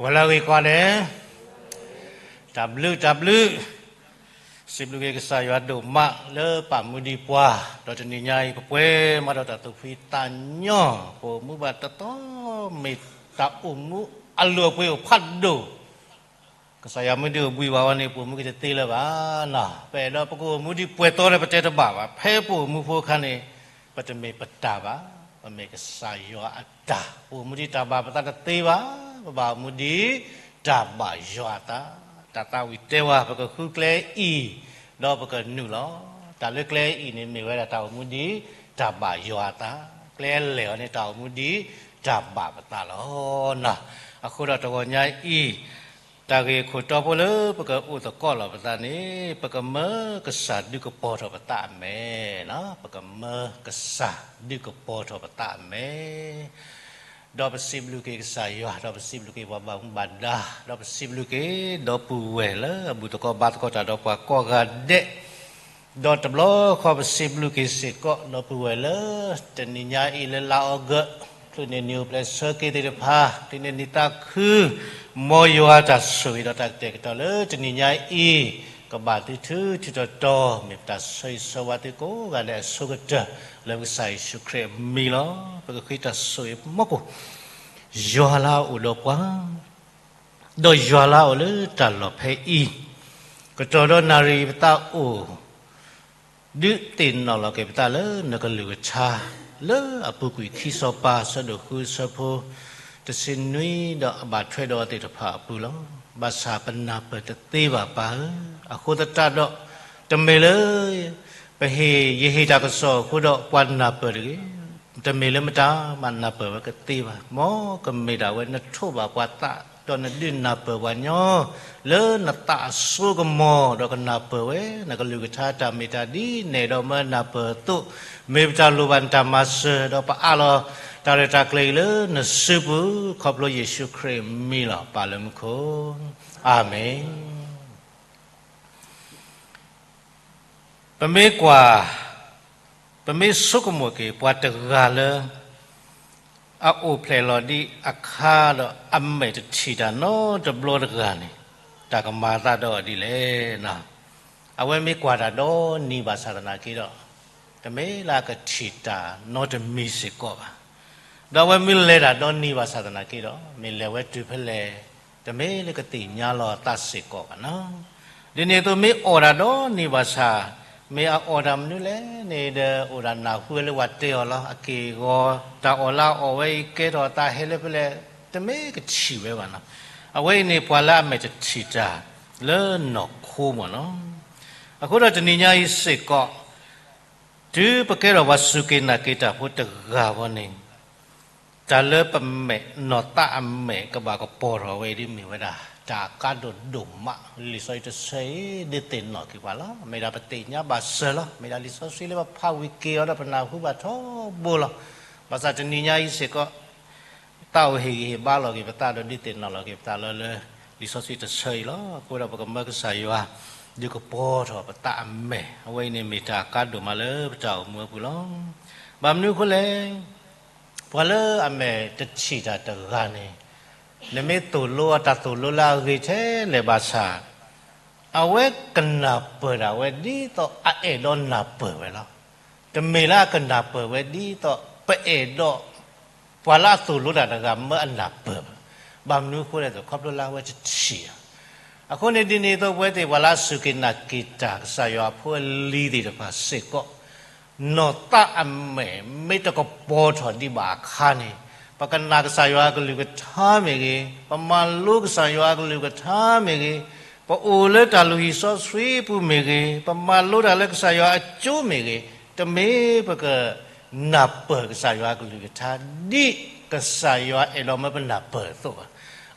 ပှၤလၢအဂ့ၤကိးဂၤဒဲး, တၢ်ဘျုးတၢ်ဘျုး, စံးဘျုးက့ၤကစၢ်ယွၤဒိၣ်မးလၢပာ်မူဒံးပှၤ, ဒီးတနံၤညါအံၤ ပပှဲၤမးဒီးတၢ်သူၣ်ဖှံသးညီ, ပအိၣ်မူဘၣ်တတီမ့ၢ်တၢ်အိၣ်မူအလုၢ်အပှ့ၤအိၣ်ဖးဒိၣ် ကစၢ်ယွၤမ့ၢ်ဒုးအိၣ်ဘှံးဘၣ်ဝဲန့ၣ် ပအိၣ်မူက့ၤတသ့လၢၤဘၣ်. ပအဲၣ်ဒိးပကအိၣ်မူဒ်ပှဲၤသီဒီးပတဲတဘၣ်ဘၣ်. ဖဲပအိၣ်မူဖိအခါန့ၣ် ပတမ့ၢ်ပတၢ်ဘၣ်, ပမ့ၢ်ကစၢ်ယွၤအတၢ်. ပအိၣ်မူဒ်တၢ်ဘၣ်ပသးတသ့ဘၣ်, ပဘၣ်အိၣ်မူဒ်တၢ်ဘၣ်ယွၤအသး. တၢ်သးဝံၣ်တဲဝဲ ပကဃုကျဲအံၤ ဒီးပကနုာ်လီၤ. တၢ်လၢကျဲအံၤန့ၣ် မ့ၢ်ဝဲဒၣ်တၢ်အိၣ်မူဒ်တၢ်ဘၣ်ယွၤအသး, ကျဲလဲၢ်အီၤန့ၣ် တၢ်အိၣ်မူဒ်တၢ်ဘၣ်ပသးလီၤ. အဃိဒီးတဂီၤညါအံၤ တၢ်ဂ့ၢ်ခိၣ်တီဖိလၢပကအိၣ်သကိးလီၤပသးန့ၣ် ပကမၢကစၢ်ဒုးကပီၤထီၣ်ပသးအမဲာ်, ပကမၢကစၢ်ဒုးကပီၤထီၣ်ပသးအမဲာ်, ဒီးပစံးဘျုးက့ၤကစၢ်ယွၤ, ဒီးပစံးဘျုးက့ၤပှၤဘၣ်မူဘၣ်ဒါ, ဒီးပစံးဘျုးက့ၤဒီပုၢ်ဝဲၢ်လၢအဘူၣ်သကိးဘါသကိးတၢ်ဒီးပှၤကိးဂၤဒဲး, ဒီးတဘျီဃီပစံးဘျုးက့ၤစ့ၢ်ကီး ဒီပုၢ်ဝဲၢ်လၢတနံၤညါအံၤလၢလါအီကူး, ချုးန့ၢ်နံၣ်အိၣ်ဖျဲၣ်ဆၢက့ၤသ့ၣ်တဖၣ်, ချုးန့ၢ်နံၣ်သးခု, မ်ယွၤတၢ်ဆိၣ်ဂ့ၤဒီးတၢ်ကတဲာ်ကတီၤလၢတနံၤညါအံၤ, ကဘၣ်သုထုထုတီတီ, မ့ၢ်ပတၢ်ဆၢဂ့ၤဆၢဝါသုကိးဂၤဒဲးအဆိကတၢၢ် လၢပကစၢ်ယ့ၣ်ၡူးခရံာ်အမံၤလီၤ. ပကဃ့တၢ်ဆိၣ်ဂ့ၤမီၤကိၢ်, ယွၤလၢအအိၣ်ဒီးပှၤ ဒီးယွၤလၢအအိၣ်လၢတၢ်လီၢ်ဖဲအံၤ, ကတီၢ်ဒီးနၣ်ရံၣ်ပသးအိၣ်, ဒုးသ့ၣ်နီၣ်လီၤက့ၤပသးလၢနကလုၢ်ကထါ, လၢအပူၤကွံာ်ခံစီၤပၤ အဆၢဒိၣ်ဃု အဆၢဖိတဆံနွံ ဒီးအဘၣ်ထွဲဒီးအီၤသ့ၣ်တဖၣ်အပူၤလီၤ. ဘၣ်ဆၣ်ပနၢ်ပၢၢ်တသ့ဘၣ်ပၢ်ဧၢ, အဃိသတးဒီး, တမ့ၢ်လၢ ပဟ့ၣ်, ယဟ့ၣ်တၢ်ကစီၣ်အဃိဒီးပှၤနၢ်ပၢၢ်တဂ့ၤ, တမ့ၢ်လၢမတၤမးနၢ်ပၢၢ်ဝဲကသ့ဘၣ်. မ်ကမ့ၢ်ဒၣ်ဝဲနထိးဘၣ်ပှၤသး, ဒီးနဒုးနၢ်ပၢၢ်ပှၤညီ, လၢနသးအစိကမီၤ, ဒီးကနၢ်ပၢၢ်ဝဲ, နကလုၢ်ကထါတၢ်မ့ၢ်တၢ်ဒ်နအဲၣ်ဒိးမၢနၢ်ပၢၢ်အသိး, မ့ၢ်ပတၢ်လိၣ်ဘၣ်နတၢ်မၤစၢၤ, ဒီးပအးလီၤတၢ်ရဲၣ်တၢ်ကျဲၤအံၤလၢနစုပူၤ, ခီဖျိယ့ၣ်ၡူးခရံာ်အမံၤလီၤ. ပၢ်လၢမူခိၣ်, အၤမ့ၣ်. ပမ့ၢ်ကွၢ်, ပမ့ၢ်ဆိကမိၣ်က့ၤ ပှၤတဂၤလၢ အအိၣ်ဖျဲၣ်လီၤဒံးအခါဒီး အမဲာ်တထံၣ်တၢ်နီတဘျီတဂၤန့ၣ်, တၢ်ကမၤအသးဒီးအီၤဒ်လဲၣ်. အဝဲမ့ၢ်ကွၢ်တၢ်ဒီနံၤဘၣ်ဆၣ်သနာ်က့ဒီး, တမ့ၢ်လၢအကထံၣ်တၢ်နီတမံၤစ့ၢ်ကီးဘၣ်. ဒီးအဝဲမ့ၢ်လဲၤတၢ်ဒီနံၤဘၣ်ဆၣ်သနာ်က့ဒီး, မ့ၢ်လဲၤဝဲတုၤဖဲလဲၣ်, တမ့ၢ်လၢကသ့ၣ်ညါလီၤအသးစ့ၢ်ကီးဘၣ်နီၤ. ဒ်န့ၣ်အသိးမ့ၢ်အီၣ်တၢ်ဒီနံၤဘၣ်ဆၣ်, မ့ၢ်အအီၣ်တၢ်မနုၤလဲၣ်န့ၣ်ဒီး အိၣ်ဒၣ်နၢ်ဟူဝဲလၢပှၤတဲအီၤလီၤ. အက့ၢ်အဂီၤ တၢ်အီၣ်လၢအအီၣ်ဝဲအံၤ ကဲထီၣ်အသးဟဲလၢဖဲလဲၣ်, တမ့ၢ်ကထံၣ်ဝဲဘၣ်နီၤ. အဝဲအံၤန့ၣ် ပှၤလၢအမဲာ်တထံၣ်တၢ်လၢနီၢ်ခိမ့ၢ်နီၤ. အဃိဒီးတနံၤညါအံၤစ့ၢ်ကီး, တုၤပကဲထီၣ်ပှၤစူၢ်က့ၤနာ်က့ၤတၢ်ဖိတဂၤအဂီၢ်န့ၣ်, တၢ်လၢပမဲာ် နီၢ်သးအမဲာ်ကဘၣ်ကပီၤထီၣ်ဝဲအံၤဒ်မ့ၢ်ဝဲဒၣ် တၢ်အကါဒိၣ်ဒိၣ်မး. လံာ်စီဆှံတဆၢအံၤ ဒုးသ့ၣ်နီၣ်က့ၤပှၤလီၤ. မ့ၢ်ဒၣ်ပသ့ၣ်ညါဘၣ်စၢၤလီၤ. မ့ၢ်ဒၣ်လံာ်စီဆှံလၢပဖးဝံၤက့ၤအီၤဒီးပနၢ်ဟူဘၣ်ထီဘိလီၤ. ဘၣ်ဆၣ်တနံၤညါအံၤစ့ၢ်ကီး သးအိၣ်ဟ့ၣ်ဂံၢ်ဟ့ၣ်ဘါလီၤက့ၤပသးဒီးဒုးသ့ၣ်နီၣ်လီၤက့ၤပသးလၢ လၢလံာ်စီဆှံတဆၢအံၤလီၤ. အဃိဒီးပကမၢကစၢ်ယွၤ ဒုးကပီၤထီၣ်ပသးအမဲာ်, အဝဲအံၤန့ၣ်မ့ၢ်တၢ်အကါဒိၣ်မးလၢပတၢ်အိၣ်မူအပူၤလီၤ. ဘၣ်မနုၤအဃိလဲၣ်, ပှၤလၢအမဲာ်တထံၣ်တၢ်တဂၤန့ၣ်, နမ့ၢ်သိၣ်လိအတၢ်သိၣ်လိလၢအဂ့ၤထဲလဲၣ်ဘၣ်ဆၣ်, အဝဲကနၢ်ပၢၢ်ဒၣ်ဝဲဒ်သိးအအဲၣ်ဒိးနၢ်ပၢၢ်ဝဲလီၤ. တမ့ၢ်လၢအကနၢ်ပၢၢ်ဝဲဒ်သိးပအဲၣ်ဒိး ပှၤလၢအသိၣ်လိတၢ်တဂၤမၢအနၢ်ပၢၢ်ဘၣ်. ဘၣ်မနုၤအဃိလဲၣ်သိး ခီဖျိလၢအဝဲတထံၣ်ဧါ. အဃိန့ၣ်ဒ်န့ၣ်အသိး ပဝဲသ့ၣ်ပှၤလၢအစူၢ်က့ၤနာ်က့ၤတၢ် ကစၢ်ယွၤအဖိအလံၤသ့ၣ်တဖၣ်စ့ၢ်ကီး, နီၢ်သးအမဲာ်မ့ၢ်တကပီၤထီၣ်ဒံးဘၣ်အခါန့ၣ်, ပကနၣ်ကစၢ်ယွၤအကလုၢ်ကထါမ့ၢ်ဂ့ၤ, ပမၤလိကစၢ်ယွၤအကလုၢ်ကထါမ့ၢ်ဂ့ၤ, ပအိၣ်လၢတၢ်လုၢ်ဟံၣ်စီဆှံပူၤမ့ၢ်ဂ့ၤ, ပမၤလိတၢ်လၢကစၢ်ယွၤအကၠိမ့ၢ်ဂ့ၤ, တမ့ၢ်ပကနၢ်ပၢၢ်ကစၢ်ယွၤအကလုၢ်ကထါ ဒ်ကစၢ်ယွၤအဲၣ်ဒိးမၢပနၢ်ပၢၢ်အသိးဘၣ်.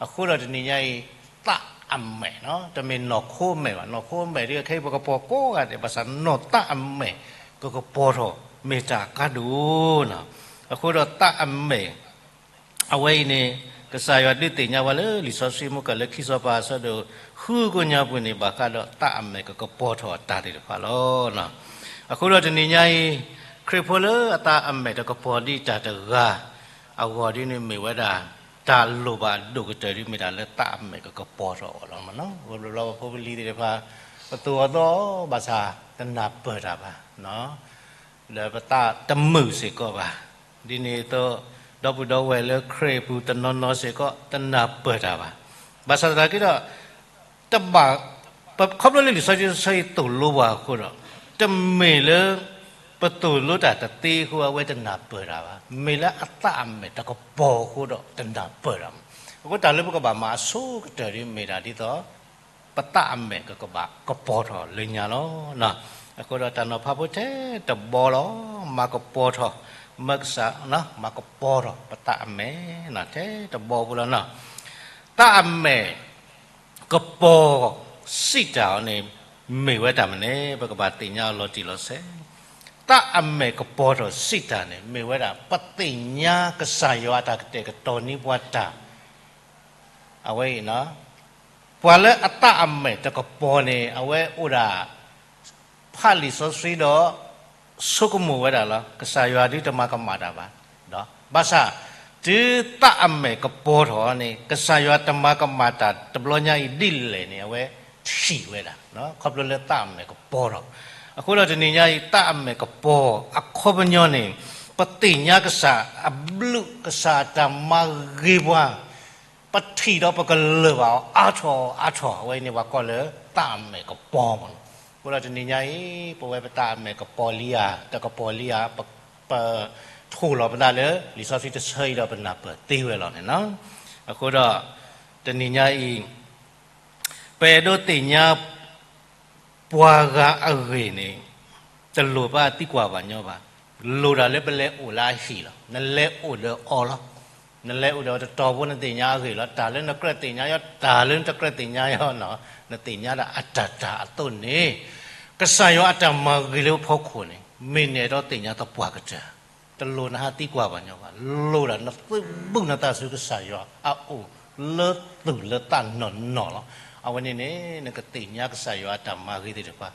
အဃိဒီးတနံၤညါအံၤ သးအမဲာ်, တမ့ၢ်နီၢ်ခိအမဲာ်ဘၣ်. နီၢ်ခိအမဲာ်ဒ်ခဲအံၤပကပီၤကိးဂၤဒဲး, ဘၣ်ဆၣ်နီၢ်သးအမဲာ် ကကပီၤထီၣ် မ့ၢ်တၢ်အကါဒိၣ်နီၤ. အဃိဒီးသးအမဲာ် အဝဲအံၤန့ၣ် ကစၢ်ယွၤဒုးသ့ၣ်ညါဝဲလၢလံာ်စီဆှံမူကၢ်လၢခံစီၤပၤအဆၢဒိၣ်ဃုကိညါပူၤန့ၣ် ဘၣ်ဃးဒီးသးအမဲာ်ကကပီၤထီၣ်အတၢ်သ့ၣ်တဖၣ်လီၤ. အဃိဒီးတနံၤညါအံၤ ခရံာ်ဖိလၢအသးအမဲာ်တကပီၤဒံးတၢ်တဂၤအဂီၢ်ဒ်န့ၣ်မ့ၢ်ဝဲဒၣ် တၢ်လိၣ်ဘၣ်အဒိၣ်ကတၢၢ်ဒ်မ့ၢ်တၢ်လၢသးအမဲာ်ကကပီၤထီၣ်အီၤလီၤ. ဘျီဘျီပဖိပလံၤသ့ၣ်တဖၣ် ပသူၣ်အီၤသီအီၤဘၣ်ဆၣ် တနၢ်ပၢၢ်တၢ်ဘၣ်, ဒီးပသးတမုာ်စ့ၢ်ကီးဘၣ်. ဒ်န့ၣ်အသိး ဒီပုၢ်ဒီဝဲၢ်လၢခရံာ်အပူၤတနီၤနီၤစ့ၢ်ကီး တနၢ်ပၢၢ်တၢ်ဘၣ်. ဘၣ်ဆၣ်သနာ်က့ဒီး တဘၣ် ခီဖျိလၢလံာ်စီဆှံတဆၢအံၤသိၣ်လိပှၤအဃိဒီး တမ့ၢ်လၢ ပသိၣ်လိတၢ်တသ့အဃိ အဝဲတနၢ်ပၢၢ်တၢ်ဘၣ်. မ့ၢ်လၢအသးအမဲာ်တကပီၤအဃိဒီး တနၢ်ပၢၢ်တၢ်ဘၣ်. အဃိတၢ်လၢပကဘၣ်မၤအဆိကတၢၢ်ဒ်မ့ၢ်ဒၣ်ဒ်သိး ပသးအမဲာ်ကကဘၣ်ကပီၤထီၣ်လၢညါလီၤ. အဃိဒီးတၢ်နီၤဖးဖိထဲတဘီလီၤ. မၤကပီၤထီၣ်, မၤကပီၤထီၣ်, မၤကပီၤထီၣ်ပသးအမဲာ် ထဲတဘီဖိလီၤ. သးအမဲာ် ကပီၤစံးတၢ်အီၤန့ၣ် မ့ၢ်ဝဲတၢ်မနုၤလဲၣ် ပကဘၣ်သ့ၣ်ညါအီၤလီၤတံၢ်လီၤဆဲး. သးအမဲာ်ကပီၤထီၣ်စံးတၢ်န့ၣ် မ့ၢ်ဝဲဒၣ် ပသ့ၣ်ညါကစၢ်ယွၤအတၢ်ကတဲာ်ကတီၤန့ၢ်ပှၤတၢ် အဝဲအံၤ ပှၤလၢအသးအမဲာ်တကပီၤန့ၣ် အဝဲအိၣ်ဒၣ် ဖးလံာ်စီဆှံဒီး ဆိကမိၣ်ဝဲဒၣ်လီၤ. ကစၢ်ယွၤဒုတမၤကမၣ်တၢ်ဘၣ်. ဘၣ်ဆၣ် တုၤသးအမဲာ်ကပီၤထီၣ်န့ၣ် ကစၢ်ယွၤတမၤကမၣ်တၢ်တဘျီညါအံၤဒ်လဲၣ်န့ၣ် အဝဲထံၣ်ဝဲဒၣ် ခီဖျိလၢသးအမဲာ်ကပီၤထီၣ်. အဃိဒီးတနံၤညါအံၤ သးအမဲာ်ကပီၤအခီပညီန့ၣ် ပသ့ၣ်ညါကစၢ်အဘျုး ကစၢ်အတၢ်မၤဂ့ၤပှၤ ပထံၣ်ဒီးပကလၢၢ်ဘၣ်အီၤအါထီၣ်အါထီၣ် အဝဲန့ၣ်ပှၤကိးလၢသးအမဲာ်ကပီၤမး. အဃိဒီးတနံၤညါအံၤ ပဝဲပသးအမဲာ်ကပီၤလံဧါ တကပီၤလံဧါ, ပထိၣ်လီၤပသးလၢ လံာ်စီဆှံတဆၢအံၤဒီးပနၢ်ပၢၢ်သ့ဝဲလီၤန့ၣ်လီၤ. အဃိဒီး တနံၤညါအံၤ ပအဲၣ်ဒိးသ့ၣ်ညါ ပှၤဂၤအဂ့ၢ်န့ၣ် တလိၣ်ဘၣ်သံကွၢ်ပှၤညီဘၣ်. လိၣ်တၢ်လၢပလဲၤအိၣ်လၢအဟံၣ်လီၤ. နလဲၤအိၣ်ဒီးအီၤလီၤ. နလဲၤအိၣ်ဒီးအီၤတတီၤဖိ နသ့ၣ်ညါအဂ့ၢ်လီၤ. တၢ်လၢနကြၢးသ့ၣ်ညါအီၤ တၢ်လၢနတကြၢးသ့ၣ်ညါအီၤန့ၣ် နသ့ၣ်ညါဒၣ်အတၢ်တၢ်အသိးန့ၣ် ကစၢ်ယွၤအတၢ်မၤဂ့ၤလၢပဖီခိၣ်န့ၣ် မ့ၢ်နအဲၣ်ဒိးသ့ၣ်ညါသပှၢ်ကတၢၢ် တလိၣ်နဟးသံကွၢ်ပှၤညီဘၣ်. လိၣ်ဒၣ်နသုးဘူးနသးဆူကစၢ်ယွၤအအိၣ်လၢသူၣ်လၢသးနီၢ်နီၢ်လီၤ. အဝဲန့ၣ်န့ၣ် နကသ့ၣ်ညါကစၢ်ယွၤအတၢ်မၤဂ့ၤသ့ၣ်တဖၣ်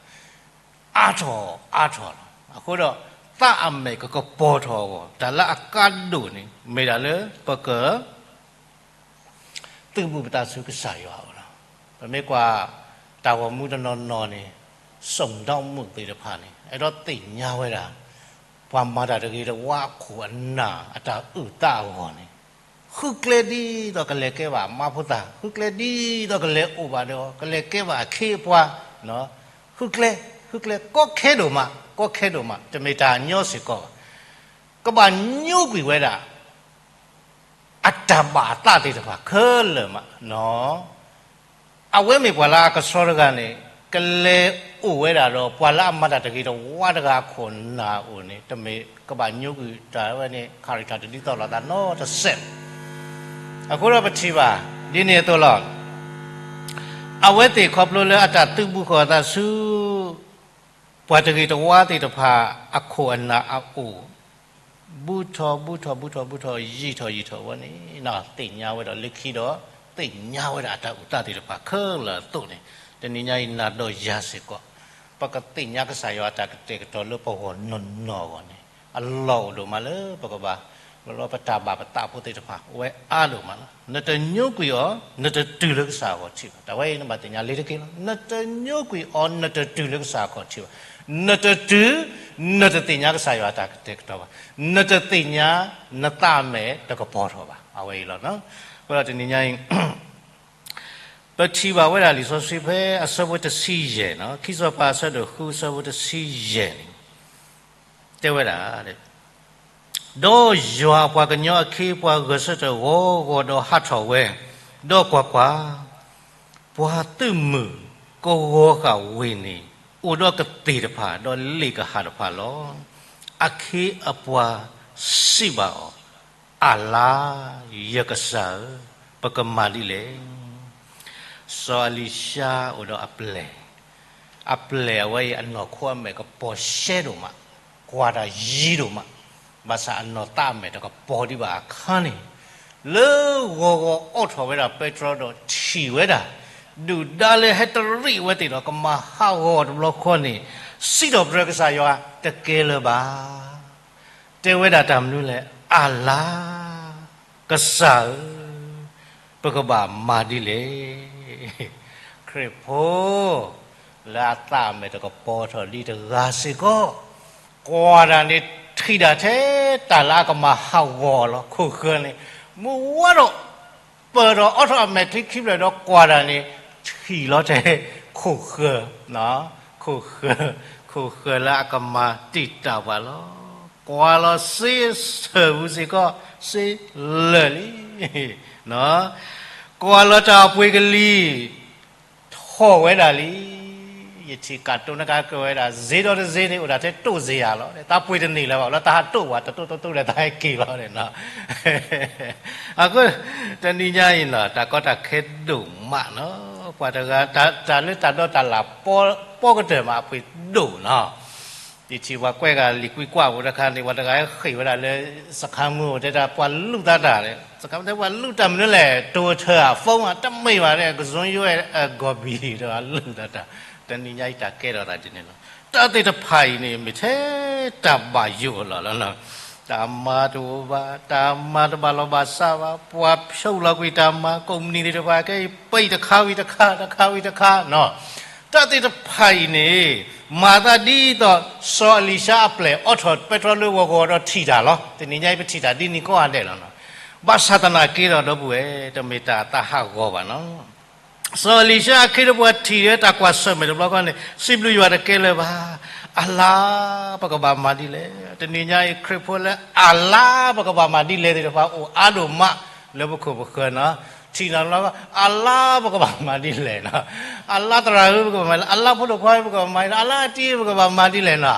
အါထီၣ်အါထီၣ်လီၤ. အဃိဒီး သးအမဲာ်ကကပီၤထီၣ်အဂီၢ် တၢ်လၢအကါဒိၣ်န့ၣ် မ့ၢ်ဒၣ်လၢပက သုးဘူးပသးဆူကစၢ်ယွၤအအိၣ်လီၤ. ပမ့ၢ်ကွၢ် တၢ်ဂီၤမူတနီၤနီၤန့ၣ် စိာ်ဒီမုၣ်သ့ၣ်တဖၣ်န့ၣ် အဲၣ်ဒိးသ့ၣ်ညါဝဲဒၣ် ပှၤမၤတၢ်တဂ့ၤတဝါအခိၣ်အနၢ် အတၢ်အုၣ်သးအဂီၢ်န့ၣ် ဃုကျဲဒ်သိးကလဲၤကဲဘၣ်အမါဖိသၣ်, ဃုကျဲဒ်သိးကလဲၤအိၣ်ဘၣ်ဒီး ကလဲၤကဲဘၣ်အခ့အပှၤ, ဃုကျဲ, ဃုကျဲ ကီခဲဒိၣ်မး, ကီခဲဒိၣ်မး, တမ့ၢ်တၢ်ညီစ့ၢ်ကီးဘၣ်. ကဘၣ်ညိကွံာ်ဝဲဒၣ် အတၢ်ဘၣ်အသးသ့ၣ်တဖၣ်ခဲလၢာ်မး, အဝဲမ့ၢ်ပှၤလၢအကဆှီတဂၤန့ၣ် ကလဲၤအိၣ်ဝဲဒၣ်ဒီး ပှၤလၢအမၤတၢ်တဂ့ၤတဝါတဂၤအခိၣ်နၢ်အအိၣ်န့ၣ် တမ့ၢ်ကဘၣ်ညိကွံာ်တၢ်ဝဲန့ၣ် character တဒ်သိးလိာ်သးနီတစဲး. အဃိဒီးပထံၣ်ဘၣ် ဒ်န့ၣ်အသိးလီၤ. အဝဲသ့ၣ်ခီဖျိလၢအတၢ်သုးဘူးဃီၤအသးဆူ ပှၤတဂ့ၤတဝါသ့ၣ်တဖၣ်အခိၣ်အနၢ်အအိၣ် ဘူးထီၣ် ဘူးထီၣ် ဘူးထီၣ် ဘူးထီၣ် ယံာ်ထီၣ် ယံာ်ထီၣ်ဝဲန့ၣ် သ့ၣ်ညါဝဲဒီးလၢခံဒီး သ့ၣ်ညါဝဲဒၣ်အတၢ်အုၣ်သးသ့ၣ်တဖၣ်ခဲလၢာ်အသိးန့ၣ် တနံၤညါအံၤနၤဒီးယၤစ့ၢ်ကီး ပကသ့ၣ်ညါကစၢ်ယွၤအတၢ်ကတဲာ်ကတီၤလၢပဂီၢ်နီၢ်နီၢ်အဂီၢ်န့ၣ် အလီၢ်အိၣ်ဒိၣ်မးလၢပကဘၣ် ပလီပတၢ်ဘၣ်ပသးဖိသ့ၣ်တဖၣ် ဝဲအါဒိၣ်မးလီၤ. နတညိကွံာ်အီၤ နတတုၤလၢကစၢ်အဂီၢ်ထံးဘၣ်. တၢ်ဝဲအံၤနဘၣ်သ့ၣ်ညါလံတက့ၢ်လီၤ. နတညိကွံာ်အီၤ နတတုၤလၢကစၢ်အဂီၢ်ထံးဘၣ်. နတတုၤ နတသ့ၣ်ညါကစၢ်ယွၤအတၢ်ကတဲာ်ကတီၤဘၣ်. နတသ့ၣ်ညါ နသးအမဲာ်တကပီၤထီၣ်ဘၣ်. အဝဲအံၤလီၤ. အဃိဒီးတနံၤညါအံၤ ပထံၣ်ဘၣ်ဝဲဒၣ်လံာ်စီဆှံဖဲအဆၢဖိတဆံယဲၢ်န့ၣ် ခံစီၤပၤအဆၢဒိၣ်ဃုအဆၢဖိတဆံယဲၢ်န့ၣ် တဲဝဲဒၣ် ဒီးယွၤအပှၤကညီအခ့အပှၤဂဲၤဆၢထၢၣ်ဂီၤဂီၤဒီးဟးထီၣ်ဝဲ, ဒီးကွၢ်ကွၢ်, ပှၤသုးမုၢ်ကဝီၤဃာ်ဝ့ၢ်န့ၣ် အိၣ်ဒီးကသ့ၣ်တဖၣ် ဒီးလ့ၣ်ကဟၣ်တဖၣ်လီၤ. အခ့အပှၤစံးဘၣ်အီၤ, အၣ်လါ, ယကစၢ်ဧၢ, ပကမၤဒ်လဲၣ်. စီၤအလံၤၡါအိၣ်ဒီးအပျဲၢ် အပျဲၢ်အဝဲအံၤအနီၢ်ခိအမဲာ်ကပီၤရှဲဒိၣ်မး, ကွၢ်တၢ်ယံၤဒိၣ်မး, ဘၣ်ဆၣ်အနီၢ်သးအမဲာ်တကပီၤဒံးဘၣ်အခါန့ၣ်, လၢဂီၤဂီၤအိးထီၣ်ဝဲဒၣ်ပဲတြီဒီးထံၣ်ဝဲဒၣ်, ဒုၣ်ဒါလၢဟဲတရံးဝဲသ့ၣ်ဒီးကမၤဟးဂီၤတဘျီဃီန့ၣ်, စံးထီၣ်ပတြၢၤကစၢ်ယွၤတကဲလၢၤဘၣ်. တဲဝဲဒၣ်တၢ်မနုၤလဲၣ်, အၣ်လါ, ကစၢ်ဧၢ ပကဘၣ်မၤဒ်လဲၣ်. ခရံာ်ဖိလၢအသးအမဲာ်တကပီၤထီၣ်ဒံးတဂၤစ့ၢ်ကီး, ကွၢ်တၢ်န့ၣ် ထံၣ်ဒၣ်ထဲတၢ်လၢအကမၤဟးဂီၤလီၤ. ခိၣ်ဃၢၤန့ၣ် မုၢ်ဝါထီၣ် ပၢၢ်ထီၣ်အီထီၣ်အမဲာ်ချံခံဖျၢၣ်ဒီး ကွၢ်တၢ်န့ၣ် ထံၣ်လီၤထဲခိၣ်ဃၢၤ, ခိၣ်ဃၢၤ, ခိၣ်ဃၢၤလၢအကမၤတံာ်တာ်ပှၤလီၤ. ကွၢ်လီၤစ့အဆၢၣ်ပူၤစ့ၢ်ကီး, စ့လၢာ်လံ. ကွၢ်လီၤတၢ်အပှ့ၤကလံၤ ထီၣ်ဝဲဒၣ်လံ. ယထံၣ်ကးတိၤနကးကၢၢ်ဝဲဒၣ် စ့ဒီတစ့န့ၣ် အိၣ်ဒၣ်ထဲတိၢ်စ့ယၤလီၤ. တၢ်ပှ့ၤတန့ၢ်လၢၤဘၣ်, လၢတၢ်ဟးတိၢ်ဝဲ တတိၢ်တိၢ်တိၢ်ဒီးတၢ်ဟဲက့ၤလီၤန့ၣ်နီၤ. အဃိ တနံၤညါအံၤနီၤ တၢ်ကီတၢ်ခဲဒိၣ်မးနီၤ, ပှၤတဂၤ တၢ်လၢတၢ်ဒီတၢ်လၢ် ပီကတၢၢ်မး အပှ့ၤဒိၣ်နီၤ. ယထံၣ်ပှၤကွဲးဂၤလံာ်ကွံကွၢ်ပူၤတခါန့ၣ် ပှၤတဂၤဃ့ၢ်ဝဲဒၣ်လၢ စခါမူ တဲဒၣ်ပှၤလူၢ်သးတၢ်, စခါမူတဲပှၤလူၢ်တၢ်မနုၤလဲၣ်, တိၤထၢၣ်အ phone မး တမ့ၢ်ဘၣ်ဒီး ကစိယိအဲ ဂီၤဘံၣ်ဒီးလူၢ်သးတၢ်. တနံၤညါအံၤတၢ်ကဲထီၣ်သးဒ်န့ၣ်လီၤ. တၢ်သ့ၣ်တဖၣ်အံၤန့ၣ် မ့ၢ်ထဲတၢ်ဘၣ်ယိၣ်အလီၢ်လီၤနီၤ. တၢ်မၤတအိၣ်ဘၣ်, တၢ်မၤတဘၣ်လီၢ်ဘၣ်စးဘၣ်, ပှၤဖျိးလီၤကွံာ်တၢ်မၤ, ကိးမုၢ်နံၤသ့ၣ်တဖၣ် ကဲအံၤ ပံတခါဝံၤတခါ, တခါဝံၤတခါနီၤ. တၢ်သ့ၣ်တဖၣ်အံၤန့ၣ် မၤသးဒ်သိး စီၤအလံၤၡါအပျဲၢ် အိးထီၣ်ပဲတြီလၢဂီၤဂီၤဒီးထံၣ်တၢ်လီၤ. တနံၤညါအံၤ ပထံၣ်တၢ်ဒ်န့ၣ်ကိးဂၤဒဲးလီၤနီၤ. ဘၣ်ဆၣ်သနာ်က့ဒီး ဒီပုၢ်ဝဲၢ် တမ့ၢ်တၢ်သးဟးဂီၤဘၣ်နီၤ. စီၤအလံၤၡါအခ့အပှၤထံၣ်လၢတၢ်ကွၢ်ဆၢၣ်မဲာ်တဘျီဃီန့ၣ် စံးဘျုးယွၤတကဲလၢၤဘၣ်. အလါ ပကဘၣ်မၤဒ်လဲၣ်. တနံၤညါအံၤ ခရံာ်ဖိလၢအလါ ပကဘၣ်မၤဒ်လဲၣ်သ့ၣ်တဖၣ် အိၣ်အါဒိၣ်မးလၢပခိၣ်ပဃၢၤနီၤ. ထံၣ်နီၤလီၤ အလါ ပကဘၣ်မၤဒ်လဲၣ်နီၤ. အလါသရၣ်ဧၢ ပကဘၣ်မၤဒ်လဲၣ်, အလါဖိဒိၣ်ခွါ ပကဘၣ်မၤဒ်လဲၣ်, အလါအတံ ပကဘၣ်မၤဒ်လဲၣ်နီၤ.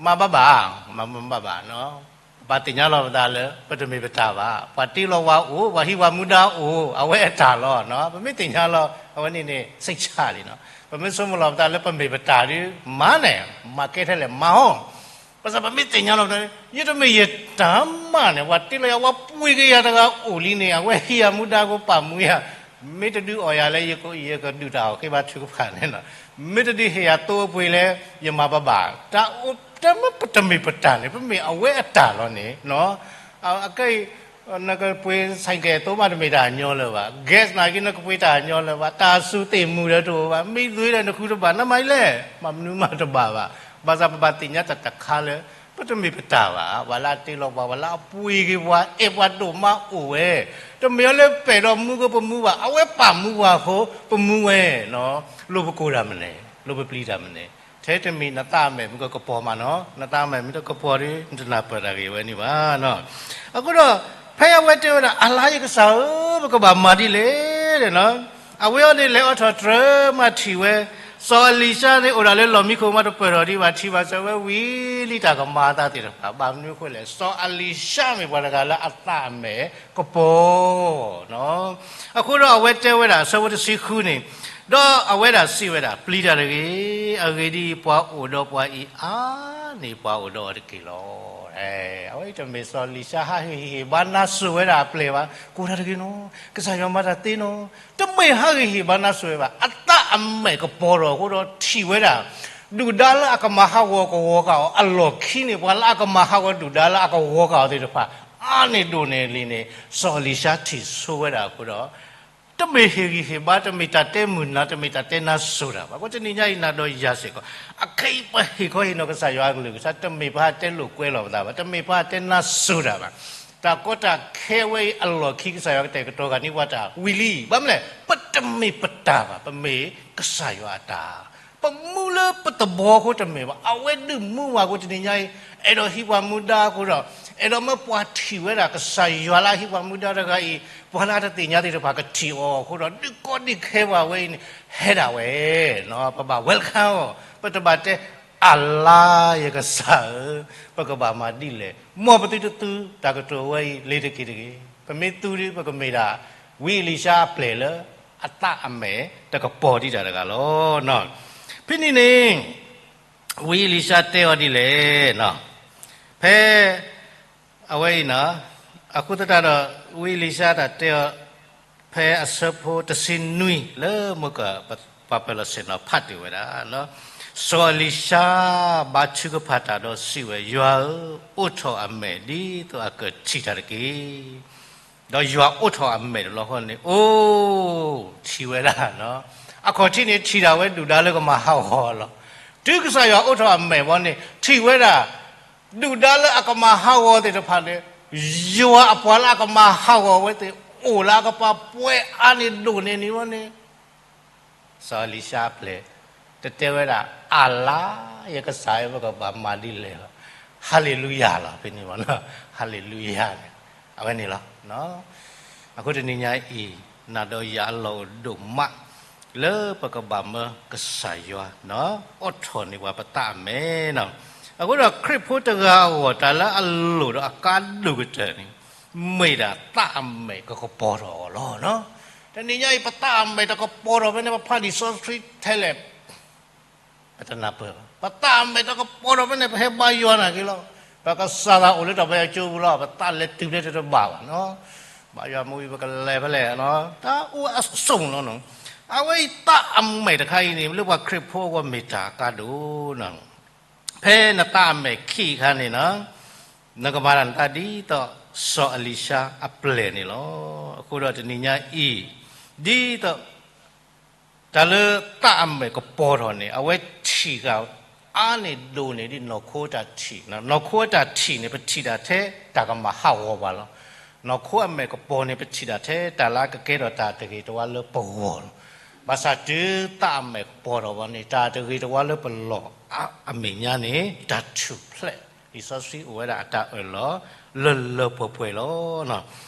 မၤဘၣ်ဘၣ်, မၤဘၣ်ဘၣ်နီၤ. ဘၣ်သ့ၣ်ညါလီၤပသးလၢ ပတမ့ၢ်ပတၢ်ဘၣ်. ပှၤတ့လီၤဝၤအိၣ်, ပှၤဟံးဝၤမူဒါအိၣ်, အဝဲအတၢ်လီၤနီၤ. ပမ့ၢ်သ့ၣ်ညါလီၤ အဝဲန့ၣ်န့ၣ် စိတ်ချလံနီၤ. ပမ့ၢ်ဆိကမိၣ်လီၤပသးလၢပမ့ၢ်ပတၢ်ဒီး မၤန့ၣ်, မၤကဲထဲလဲၣ် မၤအီၤ. ဘၣ်ဆၣ်ပမ့ၢ်သ့ၣ်ညါလီၤပသး ယတမ့ၢ်ယတၢ်မၤန့ၣ်, ပှၤတ့လီၤယၤ ပှၤပှ့ၤက့ၤယၤတဂၤအိၣ်လံန့ၣ် အဝဲဟံးယၤမူဒါ ကပာ်မူယၤ, မ့ၢ်တဒုးအီၣ်ယၤလၢ ယကဒုးတၢ်အီၣ်ဃ့ဘါထုကဖၣ်န့ၣ်နီၤ, မ့ၢ်တဒုးဟ့ၣ်ယၤသိအပှ့ၤလၢ ယမၤဘၣ်ဘၣ်, တၢ်အိၣ်တမ့ၢ်ပတမ့ၢ်ပတၢ်န့ၣ် ပမ့ၢ်အဝဲအတၢ်လီၤန့ၣ်နီၤ. အကဲအံၤ နကပှ့ၤ ဆိုင်ကယ် သိမးတမ့ၢ်တၢ်ညီလၢၤဘၣ်, gas နာ်က့ နကပှ့ၤတၢ်ညီလၢၤဘၣ်, တၢ်စူၤသ့ၣ်မုၢ်ဒီးတအိၣ်ဘၣ်, မ့ၢ်သွံဒီးနဃုတဘၣ်, နမၤအံၤလဲၣ်, မၤမနုၤမးတဘၣ်ဘၣ်. ဘၣ်ဆၣ်ပဘၣ်သ့ၣ်ညါတၢ်တခါလၢ ပတမ့ၢ်ပတၢ်ဘၣ်, ပှၤလၢအတ့လီၤပှၤ, ပှၤလၢအပှ့ၤက့ၤပှၤ, အဲၣ်ပှၤဒိၣ်မးအိၣ်ဝဲ, တမ့ၢ်အီၤလၢပဲာ်ဒီးမူကပမူဘၣ်, အဝဲပာ်မူပှၤအဃိ ပမူဝဲနီၤ. လိၣ်ပကိၢ်တၢ်မနုၤလဲၣ်, လိၣ်ပပျံၤတၢ်မနုၤလဲၣ်, ထဲတမံၤနသးအမဲာ်မ့ၢ်ကကပီၤမးနီၤ, နသးအမဲာ်မ့ၢ်တကပီၤဒီး နတနၢ်ပၢၢ်တၢ်ဂ့ၢ်ဝဲန့ၣ်ဘၣ်နီၤ. အဃိဒီး ဖဲအဝဲတဲဝဲဒၣ် အလါယကစၢ်ဧၢ, ပကဘၣ်မၤဒ်လဲၣ်နီၤ. အဝဲအံၤန့ၣ် လဲၤအိးထီၣ်တြၢၤမးထံၣ်ဝဲ, စီၤအလံၤၡါန့ၣ် အိၣ်ဒၣ်လၢလီၢ်မံခိၣ်မး တပၢၢ်ထီၣ်ဒံးဘၣ်, ထံၣ်ဘၣ်စၢၤဝဲဝံၤလံ တၢ်ကမၤအသးသ့ၣ်တဖၣ်, ဘၣ်မနုၤအဃိလဲၣ်, စီၤအလံၤၡါမ့ၢ်ပှၤတဂၤလၢအသးအမဲာ်ကပီၤနီၤ. အဃိဒီးအဝဲတဲဝဲဒၣ် အဆၢဖိတဆံဃုန့ၣ်, ဒီးအဝဲဒၣ်စံးဝဲဒၣ်, ပျံၤတၢ်တဂ့ၤ, အဂ့ၢ်ဒ်အံၤ, ပှၤအိၣ်ဒီးပှၤအံၤအါန့ၢ်ပှၤအိၣ်ဒီးအီၤတက့ၢ်လီၤ. အဝဲအံၤတမ့ၢ်စီၤအလံၤၡါဟးဟ့ၣ်ဂံၢ်ဟ့ၣ်ဘါနါစိၤဝဲဒၣ်အပျဲၢ်ဘၣ်, ကိၢ်တၢ်တဂ့ၤနီၤ, ကစၢ်ယွၤမၤတၢ်သ့နီၤ, တမ့ၢ်ဟးဂံၢ်ဟ့ၣ်ဘါနါစိၤဝဲဘၣ်, အသးအမဲာ်ကပီၤထီၣ်အဃိဒီးထံၣ်ဝဲဒၣ် ဒုၣ်ဒါလၢအကမၤဟးဂီၤကဝီၤဃာ်အီၤအလီၢ်ခံန့ၣ်, ပှၤလၢအကမၤဟးဂီၤဒုၣ်ဒါလၢအကဝီၤဃာ်အီၤသ့ၣ်တဖၣ် အါန့ၢ်ဒိၣ်န့ၢ်လံန့ၣ် စီၤအလံၤၡါထံၣ်ဆိဝဲဒၣ်အဃိဒီး တမ့ၢ်ဟ့ၣ်ဂံၢ်ဟ့ၣ်ဘါ, တမ့ၢ်တၢ်တဲမုာ်နၤ, တမ့ၢ်တၢ်တဲနါစိၤတၢ်ဘၣ်. အဃိတနံၤညါအံၤ နၤဒီးယၤစ့ၢ်ကီး, အခဲအံၤပဟ့ၣ်ခီဟ့ၣ်နီၤကစၢ်ယွၤအကလုၢ်ကထါ, တမ့ၢ်ပဟးတဲလိာ်ကွဲလီၤပသးဘၣ်, တမ့ၢ်ပဟးတဲနါစိၤတၢ်ဘၣ်. တၢ်ကီတၢ်ခဲဝဲအံၤအလီၢ်ခံ ကစၢ်ယွၤကတဲာ်ကတီၤဂၤန့ၢ်ပှၤတၢ်ဝံၤလံ. ဘၣ်မနုၤလဲၣ်, ပတမ့ၢ်ပတၢ်ဘၣ်, ပမ့ၢ်ကစၢ်ယွၤအတၢ် ပမူလၢပသဘီအဃိတမ့ၢ်ဘၣ်, အဝဲဒုးမူပှၤအဃိတနံၤညါအံၤ, အဲၣ်ဒိးဟံးပှၤမူဒါအဃိဒီး, အဲၣ်ဒိးမၢပှၤထံၣ်ဝဲဒၣ်ကစၢ်ယွၤလၢအဟံးပှၤမူဒါတဂၤအံၤ, ပှၤလၢအတသ့ၣ်ညါသ့ၣ်တဖၣ်ကထံၣ်အီၤအဃိဒီး, ဒုးကီဒုးခဲပှၤဝဲအံၤန့ၣ် ဟဲဒၣ်ဝဲ, ပဘၣ် welcome အီၤ, ပတဘၣ်တဲ အလါယကစၢ်ဧၢ, ပကဘၣ်မၤဒ်လဲၣ်, မ်ပသုတသူတၢ်ကတိၤဝဲအံၤလ့ၤတက့ၢ်တဂ့ၤ. ပမ့ၢ်သူဒီး ပကမ့ၢ်ဒၣ် ဝံအ့လံၡါအပျဲၢ်လၢ အသးအမဲာ်တကပီၤဒံးတၢ်တဂၤလီၤ. ဖဲန့ၣ်န့ၣ် ဝံအ့လံၡါတဲအီၤဒ်လဲၣ်, ဖဲ အဝဲအံၤန့ၣ်, အဃိသတးဒီး ဝံအ့လံၡါတၢ်တဲအီၤ ဖဲအဆၢဖိတဆံနွံလၢမုၢ်က ပှၤပၢၤလီၢ်ဆ့ၣ်နီၤဖးတ့ၢ်ဝဲဒၣ်, စီၤအလံၤၡါဘါထုကဖၣ်တၢ်ဒီးစံးဝဲ, ယွၤဧၢ, အိးထီၣ်အမဲာ်ဒ်သိးအကထံၣ်တၢ်တက့ၢ်. ဒီးယွၤအိးထီၣ်အမဲာ်တဘျီဃီန့ၣ် အိၣ်ထံၣ်ဝဲဒၣ်, အခီၣ်ထံးန့ၣ်ထံၣ်ဒၣ်ဝဲဒုၣ်ဒါလၢကမၤဟးဂီၤအီၤလီၤ. တုၤကစၢ်ယွၤအိးထီၣ်အမဲာ်ဘီန့ၣ် ထံၣ်ဝဲဒၣ် ဒုၣ်ဒါလၢအကမၤဟးဂီၤသ့ၣ်တဖၣ်န့ၣ်, ယွၤအပှၤလၢအကမၤဟးဂီၤဝဲသ့ၣ် အိၣ်လၢအကပၤပှဲၤအါန့ၢ်ဒိၣ်န့ၢ်န့ၣ်ဘီန့ၣ် စီၤအလံၤၡါအပျဲၢ် တတဲဝဲဒၣ် အၤလါ, ယကစၢ်ဧၢ ပကဘၣ်မၤဒ်လဲၣ်လီၤ. ဟါလ့လူယၤလီၤ ဖဲန့ၣ်ဘီ, ဟါလ့လူယၤန့ၣ် အဝဲန့ၣ်လီၤ. အဃိတနံၤညါအံၤ နၤဒီးယၤအလီၢ်အိၣ်ဒိၣ်မး လၢပကဘၣ်မၢကစၢ်ယွၤ အိးထီၣ်န့ၢ်ပှၤပသးအမဲာ်န့ၣ်. အဃိဒီးခရံာ်ဖိတဂၤအဂီၢ် တၢ်လၢအလိၣ်ဒီးအကါဒိၣ်ကတၢၢ်န့ၣ် မ့ၢ်ဒၣ်သးအမဲာ်ကကပီၤထီၣ်အီၤလီၤ. တနံၤညါအံၤ ပသးအမဲာ်တကပီၤထီၣ်ဖဲန့ၣ် ပဖးလံာ်စီဆှံထဲလဲၣ် ပတနၢ်ပၢၢ်ဘၣ်. ပသးအမဲာ်တကပီၤထီၣ်ဖဲန့ၣ် ပဟဲဘါယွၤနာ်က့ၤလီၤ. ပကစၢ်သးအိၣ်လၢတၢ်ဘါယွၤကၠိပူၤလီၤ. ပသးလဲၤတုၤဖဲတဘၣ်ဘၣ်, ဘါယွၤမူအံၤ ပကလဲၤဖဲလဲၣ်, တၢ်အိၣ်အဆိးလီၤ. အဝဲအံၤသးအမဲာ်တခါအံၤန့ၣ် လၢပှၤခရံာ်ဖိအဂီၢ်မ့ၢ်တၢ်အကါဒိၣ်န့ၣ်. ဖဲနသးအမဲာ်ခံးအခါန့ၣ် နကမၤတၢ်နသးဒ်သိးစီၤအလံၤၡါအပျဲၢ်န့ၣ်လီၤ. အဃိဒီးတနံၤညါအံၤ ဒ်သိး တၢ်လၢသးအမဲာ်ကပီၤထီၣ်န့ၣ် အဝဲထံၣ်ဃာ်အါန့ၢ်ဒိၣ်န့ၢ်ဒ်နီၢ်ခိအတၢ်ထံၣ်, နီၢ်ခိအတၢ်ထံၣ်န့ၣ် ပထံၣ်တၢ်ထဲတၢ်ကမၤဟးဂီၤပှၤလီၤ. နီၢ်ခိအမဲာ်ကပီၤန့ၣ် ပထံၣ်တၢ်ထဲတၢ်လၢအကကဲထီၣ်တၢ်တဂ့ၤတဝါလၢပဂီၢ်လီၤ. ဘၣ်ဆၣ်တုၤသးအမဲာ်ကပီၤထီၣ်ဘီန့ၣ် တၢ်တဂ့ၤတဝါလၢပလီၢ်အမဲာ်ညါန့ၣ် တၢ်ထူၣ်ဖျဲး, လံာ်စီဆှံအိၣ်ဝဲဒၣ်အတၢ်အၢၣ်လီၤ လၢလၢပှဲၤပှဲၤလီၤ.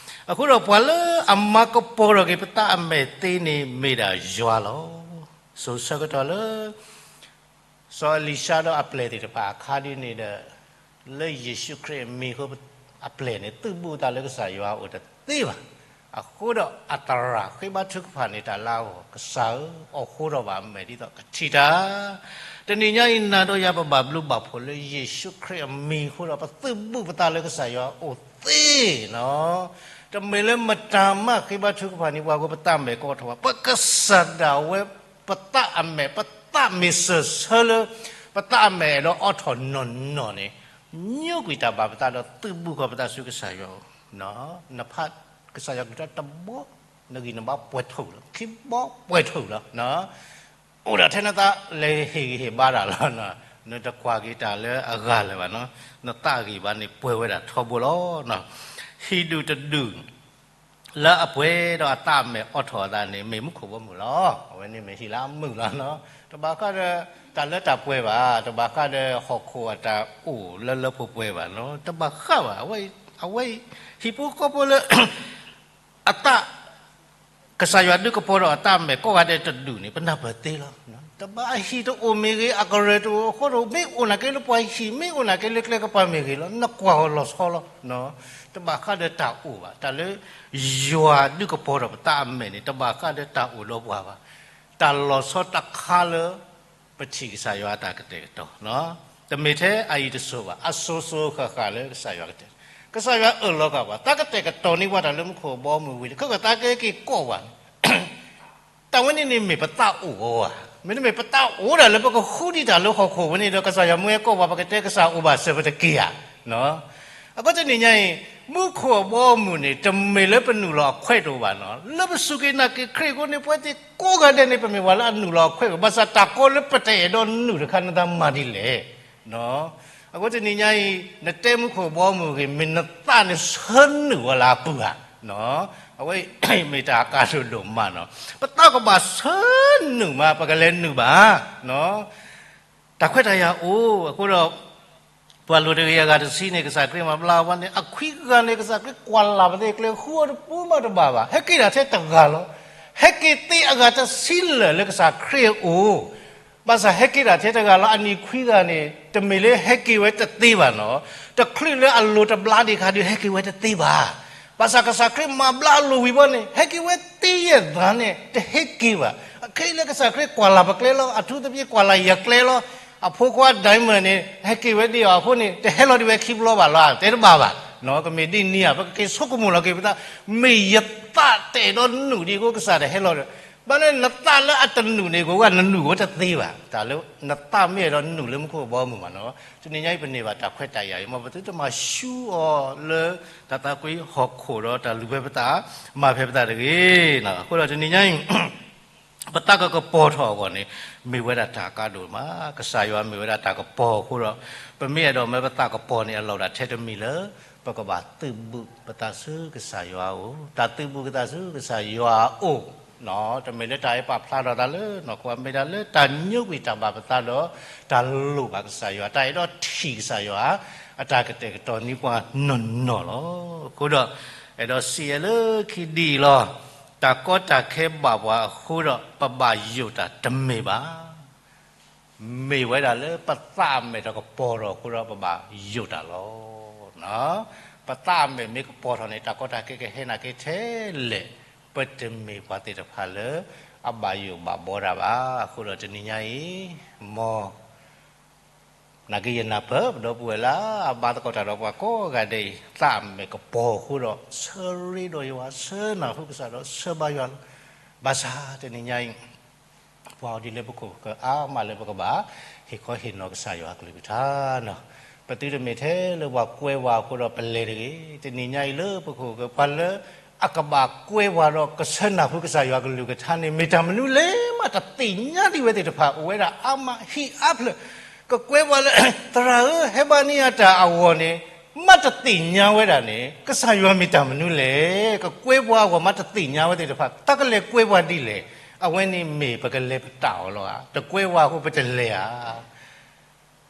အဃိဒီးပှၤလၢအမၤကပီၤထီၣ်က့ၤပသးအမဲာ်သ့န့ၣ် မ့ၢ်ဒၣ်ယွၤလီၤ. စိၤဆၢကတီၢ်လၢ စီၤအလံၤၡါဒီးအပျဲၢ်သ့ၣ်တဖၣ်အခါဒ်န့ၣ်ဒီး လၢယ့ၣ်ၡူးခရံာ်အမံၤအဃိ အပျဲၢ်န့ၣ် သုးဘူးအသးလၢကစၢ်ယွၤအအိၣ်တသ့ဘၣ်. အဃိဒီးအသရၣ်ဃ့ဘါထုကဖၣ်န့ၢ်တၢ်လၢအဂီၢ်, ကစၢ်ဧၢ, အိးထီၣ်ဘၣ်အမဲာ်ဒ်သိးကထံၣ်တၢ်. တနံၤညါအံၤ နၤဒီးယၤပဘၣ်ဘျုးဘၣ်ဖှိၣ်လၢယ့ၣ်ၡူးခရံာ်အမံၤအဃိဒီး ပသုးဘူးပသးလၢကစၢ်ယွၤအအိၣ်သ့နီၤ. တမ့ၢ်လၢမတၤမးဃ့ဘါထုကဖၣ်န့ၢ်ပှၤအဃိ ပသးမဲာ်ကပီၤထီၣ်ဘၣ်. ပကစၢ်ဒၣ်ဝဲ ပသးအမဲာ်, ပသးမ့ၢ်စၢၢ်ဆၢလၢ ပသးအမဲာ်အဲၣ်ဒိးအိးထီၣ်နီၢ်နီၢ်န့ၣ်, ညိကွံာ်တၢ်ဘၣ်ပသးဒီးသုးဘူးဃီၤပသးဆူကစၢ်ယွၤအအိၣ်. နဖးကစၢ်ယွၤကလုၢ်ကထါတဘီ, နဂံၢ်နဘါပှဲၤထီၣ်လီၤ, ခံဘီပှဲၤထီၣ်လီၤ. အိၣ်ဒၣ်ထဲနသးလဲၤဟ့ၣ်ဂံၢ်ဟ့ၣ်ဘါတၢ်လီၤ. နတကွၢ်က့ၤတၢ်လၢအဂၤလၢၤဘၣ်နီၤ. နသးဂံၢ်ဘါန့ၣ်ပှဲၤဝဲဒၣ်ထီဘိလီၤ. ဟံၣ်ဒူၣ်တဒူၣ် လၢအပှဲၤဒီးအသးအမဲာ်အိးထီၣ်အသးန့ၣ် မ့ၢ်မူခိၣ်ဘီမုၢ်လီၤ. အဝဲန့ၣ်မ့ၢ်ဟံၣ်လၢအမုာ်လီၤနီၤ. တဘၣ်ဃးဒီးတၢ်လၢတၢ်ပှဲၤဘၣ်, တဘၣ်ဃးဒီးဟီၣ်ခိၣ်အတၢ်အိၣ်လၢလၢပှဲၤပှဲၤဘၣ်နီၤ. တဘၣ်ဃးဘၣ်. အဝဲ အဝဲ ဟံၣ်ဖိဃီဖိလၢ အသး ကစၢ်ယွၤဒုးကပီၤထီၣ်အသးအမဲာ်ကိးဂၤဒဲးတဒူၣ်န့ၣ် ပနၢ်ပၢၢ်သ့လီၤ. တဘၣ်အဟံၣ်တအိၣ်မ့ၢ်ဂ့ၤ, အကရၢၢ်တအိၣ်အဃိတအိၣ်, မ့ၢ်အိၣ်နာ်က့လၢပှၤဟံၣ်, မ့ၢ်အိၣ်နာ်က့လၢကျဲကပၤမ့ၢ်ဂ့ၤလီၤ, နကွၢ်အီၤလီၤဆီလီၤ. တဘၣ်ဃးဒီးတၢ်အိၣ်ဘၣ်. တၢ်လၢယွၤဒုးကပီၤထီၣ်ပသးအမဲာ်န့ၣ် တဘၣ်ဃးဒီးတၢ်အိၣ်ဒီးပှၤဘၣ်. တၢ်လီၤဆီတခါလၢ ပထံၣ်ကစၢ်ယွၤအတၢ်ကတဲာ်ကတီၤ, တမ့ၢ်ထဲအအံၤတစိၤဘၣ်, အစိၤစိၤဃၣ်ဃၣ်လၢကစၢ်ယွၤကတဲာ်, ကစၢ်ယွၤအၢၣ်လီၤက့ၤပှၤ, တၢ်ကတဲာ်ကတီၤန့ၢ်ပှၤတၢ်လၢမူခိၣ်အဘီအမုၢ်ဝံၤန့ၣ် ခဲကသးကဲက့ၤကိးပှၤန့ၣ် တၢ်ဝဲန့ၣ်န့ၣ်မ့ၢ်ပသးအိၣ်အီၤဧါ. မ့တမ့ၢ်ပသးအိၣ်ဒၣ်လၢပကဃုဒံးတၢ်လၢဟီၣ်ခိၣ်ဝဲန့ၣ်ဒီး ကစၢ်ယွၤမ့ၢ်ဟဲကိးပှၤ ပကတဲကစၢ်အိၣ်ဘၣ်စၢၤပတက့ၢ်ဧါ. အဃိတနံၤညါအံၤ မူခိၣ်အဘီအမုၢ်န့ၣ် တမ့ၢ်လၢပနုာ်လီၤအခွဲးတအိၣ်ဘၣ်နီၤ. လၢပစူၢ်က့ၤနာ်က့ၤခရံာ်အဃိန့ၣ် ပဝဲသ့ၣ်ကိးဂၤဒဲးန့ၣ် ပမ့ၢ်ပှၤလၢအနုာ်လီၤအခွဲးတအိၣ်, ဘၣ်ဆၣ်တၢ်ကီလၢပတအဲၣ်ဒိးနုာ်တခါ နသးမၤဒ်လဲၣ်. အဃိတနံၤညါအံၤ နတဲမူခိၣ်အဘီအမုၢ်ဂ့ၤ, မ့ၢ်နသးန့ၣ်ဆၢနုာ်ဝဲလၢအပူၤဧါ. အဝဲမ့ၢ်တၢ်အကါဒိၣ်ဒိၣ်မးနီၤ. ပသးကဘၣ်ဆၢနုာ်မး ပကလဲၤနုာ်ဘၣ်. တၢ်ခွဲးတၢ်ယာ်အိၣ်အဃိဒီး ပှၤလိၤတဂ့ၤအဂၤတဆံန့ၣ် ကစၢ်ခရံာ်မၤဘျါဝဲန့ၣ် အခွံဂၤန့ၣ် ကစၢ်ခရံာ်ကွၢ်လၢ်ပသ့ၣ်ကျဲ ဃုအီၤတပူၤမးတဘၣ်ဘၣ်. ဟဲက့ၤဒၣ်ထဲတဂၤလီၤ. ဟဲက့ၤသ့အဂၤတဆံလၢာ်လၢကစၢ်ခရံာ်အအိၣ် ဘၣ်ဆၣ်ဟဲက့ၤဒၣ်ထဲတဂၤလီၤ. အနံၣ်ခွံဂၤန့ၣ် တမ့ၢ်လၢဟဲက့ၤဝဲတသ့ဘၣ်နီၤ. တချုးလၢအလိၤတဘျါဒံးအခါဒီး ဟဲက့ၤဝဲတသ့ဘၣ်. ဘၣ်ဆၣ်ကစၢ်ခရံာ်မၤဘျါအလိၤဝံၤဘီန့ၣ် ဟဲက့ၤဝဲသ့ယဲၢ်သးန့ၣ် တဟဲက့ၤဘၣ်. အခဲအံၤလၢကစၢ်ခရံာ်ကွၢ်လၢ်ပကျဲလီၤ. အထူးသဖြင့်ကွၢ်လၢ်ယကျဲလီၤ. အဖိခွါ Diamond န့ၣ် ဟဲက့ၤဝဲဒံးအီၤအဃိန့ၣ် တဟဲလီၤဒံးဝဲခံဘျီဘၣ်လီၤ. တဲတဘၣ်ဘၣ်. ကမ့ၢ်ဒ်န့ၣ်ဧါ, ပကက့ၤဆိကမိၣ်လီၤက့ၤပသး, မ့ၢ်ယသးတအဲၣ်ဒိးနုာ်ဒံးအဃိ ကစၢ်တဟဲလီၤဒီး ဘၣ်န့ၣ်နသးလၢအတနုာ်န့ၣ် ကဝဲနနုာ်ဝဲတသ့ဘၣ်. တၢ်လၢနသးမ့ၢ်အဲၣ်ဒိးနုာ်လၢမူခိၣ်ဘီမုၢ်မးနီၤ, တနံၤညါအံၤပန့ၢ်ဘၣ်တၢ်ခွဲးတၢ်ယာ်အံၤ မ်ပသုတမၤဆူအီၤလၢတၢ်သးကွံဟီၣ်ခိၣ်ဒီးတၢ်လူၤဖဲပသး, မၤဖဲပသးတဂ့ၤ. အဃိဒီးတနံၤညါအံၤ ပသးကကပီၤထီၣ်အဂီၢ်န့ၣ် မ့ၢ်ဝဲဒၣ်တၢ်ကါဒိၣ်မး, ကစၢ်ယွၤမ့ၢ်ဝဲဒၣ်တၢ်ကပီၤအဃိဒီး ပမ့ၢ်အဲၣ်ဒိးမ့ၢ်ပသးကပီၤန့ၣ် အလီၢ်တၢ်ထဲတမံၤလၢ ပကဘၣ်သုးဘူးပသးဆူကစၢ်ယွၤအအိၣ်, တၢ်သုးဘူးကသးဆူကစၢ်ယွၤအအိၣ် တမ့ၢ်လၢတၢ်အဲၣ်ပာ်ဖျါထီၣ်သးလၢနီၢ်ခိ မ့ၢ်ဒၣ်လၢတၢ်ညိကွံာ်တၢ်ဘၣ်ပသးဒီး တၢ်လိၣ်ဘၣ်ကစၢ်ယွၤ, တၢ်အဲၣ်ဒိးထံၣ်ကစၢ်ယွၤ အတၢ်ကတဲာ်ကတီၤန့ၢ်ပှၤနီၢ်နီၢ်လီၤ. အဃိဒီး အဲၣ်ဒိးစံးအဲၣ်လၢခံဒ်အံၤလီၤ. တၢ်ကီတၢ်ခဲဘၣ်ပှၤအဃိဒီး ပဘၣ်ယိၣ်တၢ်တမ့ၢ်ဘၣ်. မ့ၢ်ဝဲဒၣ်လၢပသးအမဲာ်တကပီၤထီၣ်အဃိဒီး ပဘၣ်ယိၣ်တၢ်လီၤ. ပသးအမဲာ်မ့ၢ်ကပီၤထီၣ်န့ၣ် တၢ်ကီတၢ်ခဲကဟဲနာ်က့ထဲလဲၣ်, ပတမ့ၢ်ပှၤသ့ၣ်တဖၣ်လၢ အဘၣ်ယိၣ်ဘၣ်ဘှီတၢ်ဘၣ်. အဃိဒီးတနံၤညါအံၤ မ် နာ်က့ယနၢ်ပၢၢ် ပဒီပုၢ်ဝဲၢ်လၢအဘါသကိးတၢ်ဒီးပှၤကိးဂၤဒဲးအံၤ သးအမဲာ်ကပီၤအဃိဒီး ဆၢရ့ဒီးယွၤ, ဆၢနၢ်ဟူကစၢ်ဒီးဆၢဘါယွၤလီၤ. ဘၣ်ဆၣ်တနံၤညါအံၤ ပှၤအီၤဒ်လၢပခိၣ်ကအါမးလၢပကဘၣ် ဟ့ၣ်ခီဟ့ၣ်နီၤကစၢ်ယွၤကလုၢ်ကထါနီၤ. ပသုတမ့ၢ်ထဲလၢပှၤကွဲပှၤအဃိဒီးပလဲၤတဂ့ၤ. တနံၤညါအံၤလၢပခိၣ်က ပှၤလၢအကဘၣ်ကွဲပှၤဒီးကဆၢနၢ်ဟူကစၢ်ယွၤကလုၢ်ကထါန့ၣ် မ့ၢ်တၢ်မနုၤလဲၣ် မးတသ့ၣ်ညါဒံးဝဲသ့ၣ်တဖၣ် အိၣ်ဝဲဒၣ်အါမးဟံၣ်အါဖျၢၣ် ကကွဲပှၤလၢ သရၣ်ဧၢ ဟဲဘါန့ၢ်ယၤတၢ်အဂီၢ်န့ၣ် မးတသ့ၣ်ညါဝဲဒၣ်န့ၣ် ကစၢ်ယွၤမ့ၢ်တၢ်မနုၤလဲၣ်. ကကွဲပှၤအဂီၢ်မးတသ့ၣ်ညါဝဲသ့ၣ်တဖၣ် တၢ်ကလဲၤကွဲပှၤဒ်လဲၣ်. အဝဲန့ၣ်မ့ၢ်ပကလဲၤပတာ်အီၤလီၤဧါ. တကွဲပှၤအဃိပတလဲၤဧါ.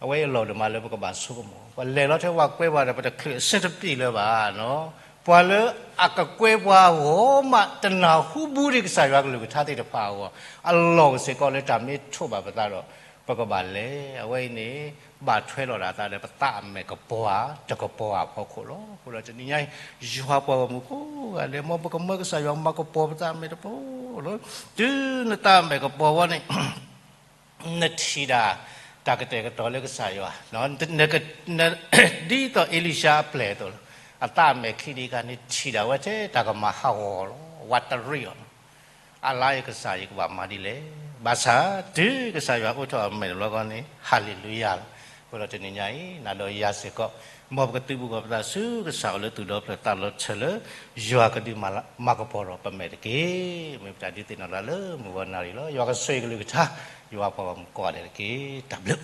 အဝဲအလီၢ်ဒိၣ်မးလၢပကဘၣ်ဆိကမိၣ်, ပလဲၤလီၤထဲပှၤကွဲပှၤဒီး ပတချုးအဆၢတပျ့ၤလၢၤဘၣ်. ပှၤလၢအကကွဲပှၤအဂီၢ်မး တနၢ်ဟူဘူးဒံးကစၢ်ယွၤကလုၢ်ကထါသ့ၣ်တဖၣ်အဂီၢ် အလီၢ်စ့ၢ်ကီးလၢတၢ်မ့ၢ်ထိးဘၣ်ပသးဒီး ပကဘၣ်လဲၤ. အဝဲအံၤန့ၣ် ဘၣ်ထွဲလီၤဒၣ်သးဒီး ပသးအမဲာ်ကပီၤဧါ တကပီၤဧါအဖီခိၣ်လီၤ. အဃိဒီးတနံၤညါအံၤ ယွၤပှၤဂီၢ်မုၢ်ကိးဂၤဒဲး မ်ပကမၢကစၢ်ယွၤမၤကပီၤပသးအမဲာ်တပီၤလီၤ. တုၤနသးအမဲာ်ကပီၤဝဲန့ၣ် နထံၣ်ဒၣ် တၢ်ကတဲာ်ကတီၤလၢကစၢ်ယွၤ, ဒ်သိးအ့လံၡါအပျဲၢ်အသိးလီၤ. အသးအမဲာ်ခံဒံးခါန့ၣ် ထံၣ်ဒၣ်ဝဲထဲတၢ်ကမၤဟးဂီၤလီၤ, ဝးတရံးအီၤလီၤ. အလါယကစၢ်ယကဘၣ်မၤဒ်လဲၣ်. ဘၣ်ဆၣ်တုၤကစၢ်ယွၤအိးထီၣ်အမဲာ်တဘျီဃီန့ၣ် ဟၤလ့လူယၤလီၤ. အဃိဒီးတနံၤညါအံၤ နၤဒီးယၤစ့ၢ်ကီး မ်ပကသုးဘူးကီၤပသးဆူကစၢ်အအိၣ်လၢသူၣ်ဒီဖျၢၣ်သးဒီဖျၢၣ်လၢ ယွၤကဒုးမၤကပီၤထီၣ်ပမဲာ်တက့ၢ်. မ့ၢ်ပတၢ်ဒုးသ့ၣ်နီၣ်တၢ်လၢမုၢ်ဂီၤနၣ်ရံၣ်လီၤ. ယွၤကဆိၣ်ဂ့ၤကလုၢ်ကထါ ယွၤပှၤဂီၢ်မုၢ်ကိးဂၤဒဲးတက့ၢ်. တၢ်ဘျုး